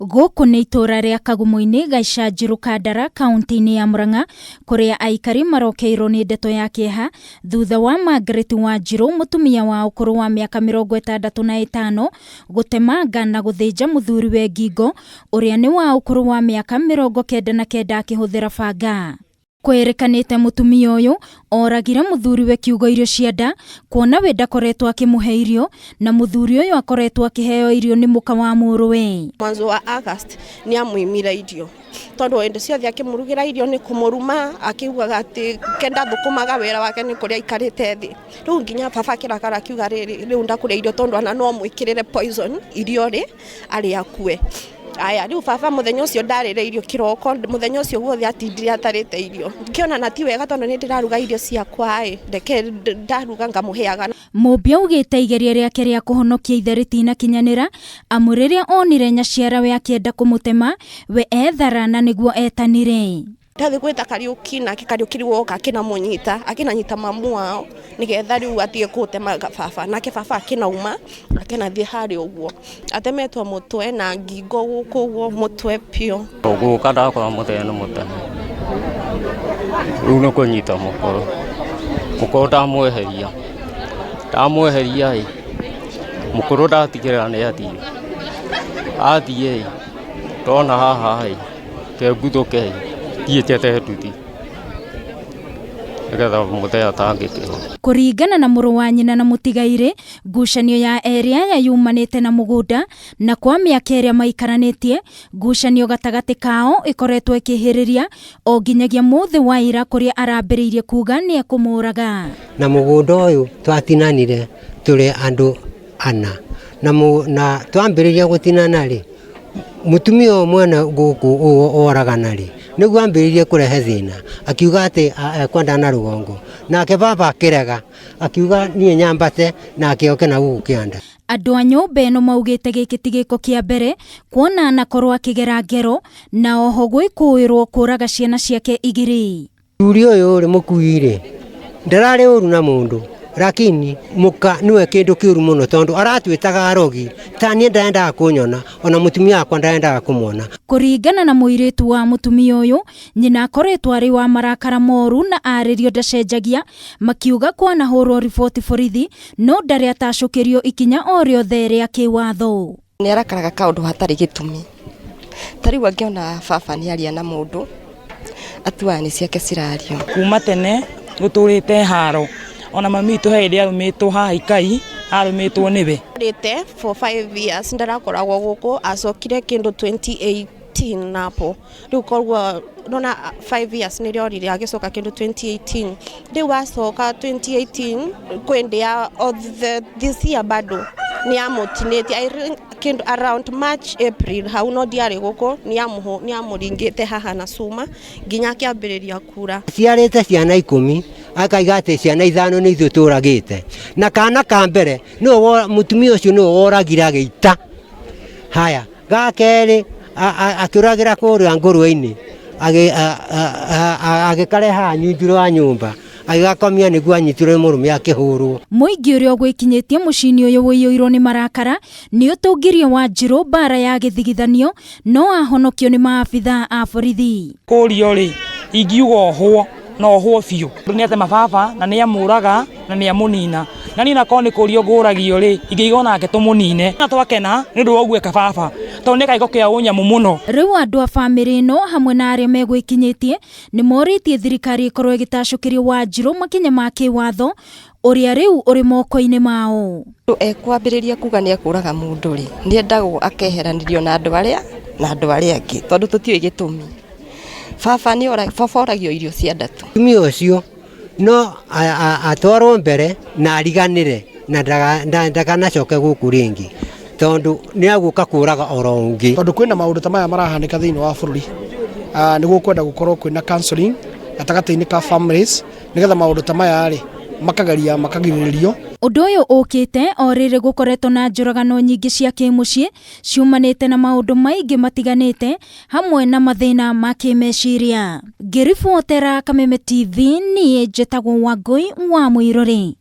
Gũkũ nĩ itũũra rĩa Kagumuinĩ, Gaicanjirũ, Kandara, kaunti-inĩ ya Murang'a, kũrĩa aikari marokeirwo nĩ ndeto ya kĩeha thutha wa Margaret Wanjirũ, mũtumia wa ũkũrũ wa mĩaka 65, gũtemanga na gũthĩnja mũthuriwe ngingo, ũrĩa nĩ wa ũkũrũ wa mĩaka 99 akĩhũthĩra banga. Kwĩrĩkanĩte mũtumia ũyũ oragire mũthuriwe kiugo irio cia nda kuona we ndakoretwo akĩmũhe irio na mũthuri ũyũ akoretwo akĩheo irio nĩ mũka wa mũrũwe. Mwanzo wa August nĩ amũimire irio tondũ hĩndĩ ciothe akĩmũrugĩra irio nĩ kũmũruma akiugaga atĩ ke ndathũkũmaga wĩra wake nĩ kũrĩa aikarĩte thĩ. Rĩu nginya baba akĩrakara akiuga rĩrĩ rĩu ndakũrĩa irio tondũ ona no amwĩkĩrĩre poison irio rĩ arĩ akue. Aya rĩu baba mũthenya ũcio ndarĩre irio kĩroko mũthenya ũcio guothe atindire atarĩte irio ngĩona na ti wega tondũ nĩ ndĩraruga irio ciakwa ĩ reke ndaruga ngamũheaga. Mũmbi augĩte igeria rĩake rĩa kũhonokia ithe rĩtinakinyanĩra amu rĩrĩa onire nyaciarawe akĩenda kũmũtema we ethara na nĩguo etanire. Ndathiĩ gwĩta Kariũki nake Kariũki rĩu oka akĩnamũnyita akĩnanyita mamu wao nĩgetha rĩu atige kũtemanga baba nake baba akĩnauma akĩnathiĩ harĩa ũguo atemetwo mũtwe na ngingo gũkũ ũguo mũtwe biũ. Ngũka ndakora mũthee nĩ mũteme rĩu nĩ kũnyita mũkũrũ, mũkũrũ ndamweheria, ndamweheria ĩ mũkũrũ ndatigĩrĩra nĩ athiĩ, athiĩ ĩ ndona haha ĩ Reke nguthũke thiĩ njethe nduthi nĩgetha mũthee atangĩkĩrwo. Kũringana na mũrũ wa nyina na mũtigairĩ, ngucanio ya erĩ aya yumanĩte na mũgũnda na kwa mĩaka ĩrĩa maikaranĩtie, ngucanio gatagatĩ kao ĩkoretwo ĩkĩhĩrĩria o nginyagia mũthĩ wa ira kũrĩa arambĩrĩirie kuga nĩ ekũmũraga. Na mũgũnda ũyũ twatinanire tũrĩ andũ ana na, na twambĩrĩria gũtinana rĩ, mũtumia ũyũ mwene gũkũ oragana rĩ, nĩguo ambĩrĩirie kũrehe thĩna, akiuga atĩ ekwenda na rũgongo, nake baba akĩrega, akiuga niĩ nyambate nake oke na gũkũ kĩanda. Andũ a nyũmba ĩno maugĩte gĩkĩ ti gĩko kĩa mbere kuona anakorwo akĩgera ngero na oho gwĩkũĩrwo kũraga ciana ciake igĩrĩ. Mũthuri ũyũ rĩ mũkui rĩ, ndararĩ ũru na mũndũ lakini mũka nĩwe kĩndũ kĩũru mũno tondũ aratwĩtaga arogi, ta niĩ ndarendaga kũnyona ona mũtumia wakwa ndarendaga kũmwona. Kũringana na mũirĩtu wa mũtumia ũyũ, nyina akoretwo arĩ wa marakara moru na arĩrio ndacenjagia, makiuga kwanahũrwo riboti borithi no ndarĩ atacũkĩrio ikinya o rĩothe rĩa kĩwatho. Nĩ arakaraga kaũndũ hatarĩ gĩtũmi. Ta rĩu angĩona baba nĩ aria na mũndũ, atuaga nĩ ciake cirario. Kuma tene gũtũrĩte haro, ona mami witũ he hĩndĩ arũmĩtwo haha ikai, arũmĩtwo nĩwe. Rĩte for 5 years ndarakoragwo gũkũ, acokire kĩndũ 2018 napo. Rĩu koguo nona 5 years nĩrĩo orire agĩcoka kĩndũ 2018. Rĩu acoka 2018 kwĩ ndĩ ya this year bado nĩ amũtinĩtie kĩndũ around March April hau no ndiarĩ gũkũ nĩ amũringĩte haha na cuma nginya akĩambĩrĩria kura. Aciarĩte ciana ikũmi akaiga atĩ ciana ithano nĩ ithuĩ tũragĩte na kana ka mbere nĩwe mũtumia ũcio nĩwe woragire agĩita haya Ga kerĩ akĩũragĩra kũrĩa ngũrwe-inĩ agĩkarehe haha nyunjurũ wa nyũmba agĩgakomia nĩguo anyitirwo nĩ mũrũme akĩhũrwo. Mũingĩ ũrĩa ũgwĩkinyĩtie mũciĩ-inĩ ũyũ ũiyũirwo nĩ marakara nĩ ũtũngirie Wanjirũ mbara ya gĩthigithanio no ahonokio nĩ maabithaa a borithi. Kũrio rĩ, ingiuga ohwo na ohwo biũ. Nĩ atema baba na nĩ amũraga na nĩ amũnina. Na niĩ nakorwo nĩ kũrio ngũragio rĩ, ingĩiga onake tũmũnine. Na twakena nĩ ũndũ wa ũguo eka baba, tondũ nĩ eka gĩko kĩa ũnyamũ mũno. Rĩu andũ a bamĩrĩ ĩno hamwe na arĩa megwĩkinyĩtie nĩ morĩtie thirikari ĩkorwo ĩgĩtacũkĩria Wanjirũ makinya ma kĩwatho ũrĩa rĩu ũrĩ moko-inĩ mao. Mũndũ ekwambĩrĩria kuga nĩ ekũraga mũndũ rĩ, nĩ endagwo akeheranĩrio na andũ arĩa na andũ arĩa angĩ tondũ tũtiũĩ gĩtũmi. Baba nĩ baba oragio irio cia nda tu. Mũtumia ũcio no atwarwo mbere na ariganĩre na ndakanacoke gũkũ rĩngĩ tondũ nĩ agũka kũraga oro ũngĩ. Tondũ kwĩna maũndũ ta maya marahanĩka thĩinĩ wa bũrũri, nĩ gũkwenda gũkorwo kwĩna counseling gatagatĩ-inĩ ka families nĩgetha maũndũ ta maya rĩ makageria makagirĩrĩrio. Ũndũ ũyũ ũkĩte o rĩrĩ gũkoretwo na njũragano nyingĩ cia kĩmũciĩ ciumanĩte na maũndũ maingĩ matiganĩte hamwe na mathĩna ma kĩmeciria. Ngĩribotera Kameme TV niĩ njĩtagwo Wangũi wa Mũirũrĩ.